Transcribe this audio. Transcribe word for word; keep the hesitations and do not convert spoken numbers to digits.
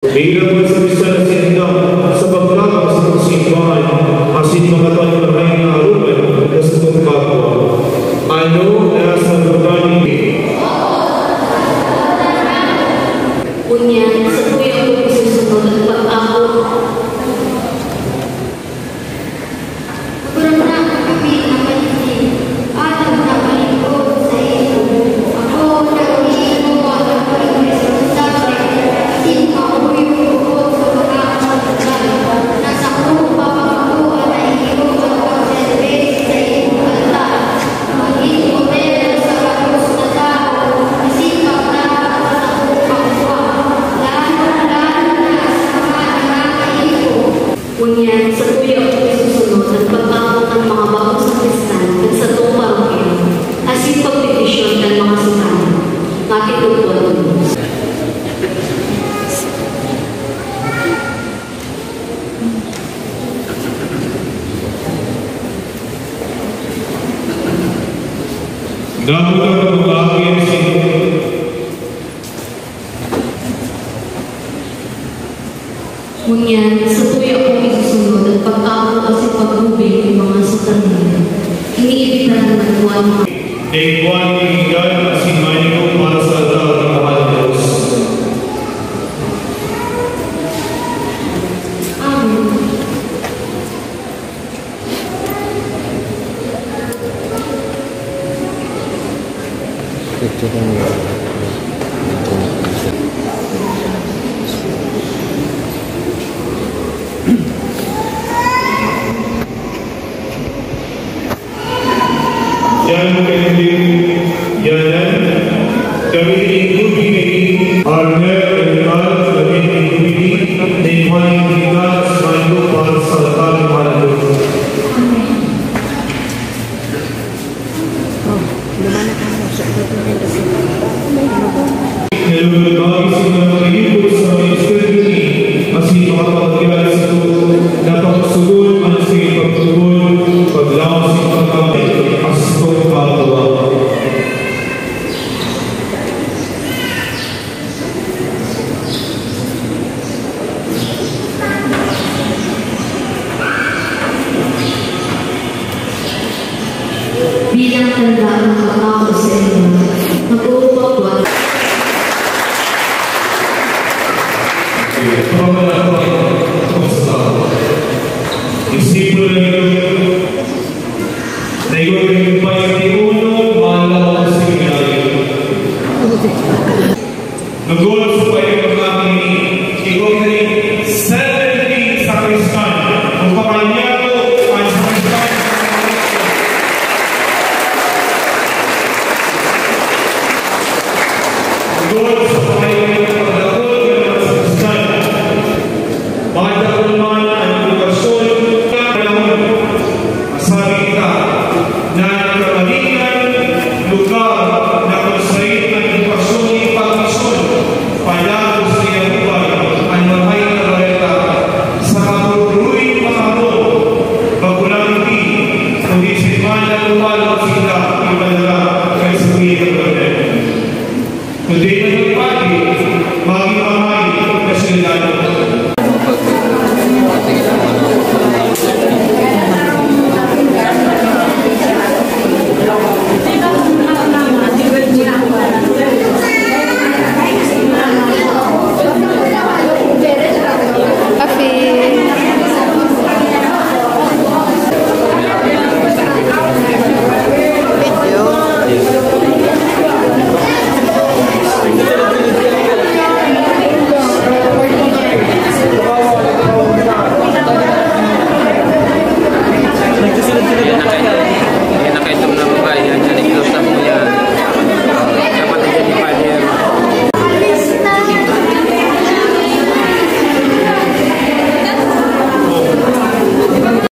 Bilang man sa bisan na sinda sa pagtabang sa simbahan, asin makatayo na kayo na aruman na sa pagkapwa. Ano na sa lugar ni Ngunyan, sa tuya ko isusunod an pag-ako. Gurangnan, kami na paligid, aram na palingkod sa iyo. Ako, nagigin mo ang pagresponsabre, asin mauyog bukod sa mga kasundan. Nasa kung papangako na iyo ang pagserbisyo sa iyong altar. Magin modelo sa gabos na tawo, asin pagtapat sa sakong kapwa, lalo-lalo na sa mga nangangaipo. Ngunyan, sa tuya ko isusunod an pagkapot kan mga bagong sakristan kan satong parokya, asin pagpetisyon kan mga sotano. Matindog po an tubos. Damo na pag-aagin sa Ngunyan, sa tuya kong isusunod an pagkapot asin paggubing nin mga sotano. Iniimbitaran man ko an mga Igwa nin Dignidad asin Mayo para sa altar kan Mahal na Dios. Amen. Picture lang yun. Yan, yan, yan. Kami ni Ruby, Arnel, Reynald, kami ni Ruby, ni Juan Dignidad, Mayo para sa altar kan Mahal na Dios. Nalulubag sila makikipot sa ministeryo ni asin makapagbiyahe sa tuo na pagsugon an sige pagtubod, paglaom sa pagkamatay, asin pagkakatawa. Bilang tanda ng pagkakao sa inyo, mag-uubak ko at Isipon na ninyo, na ikaw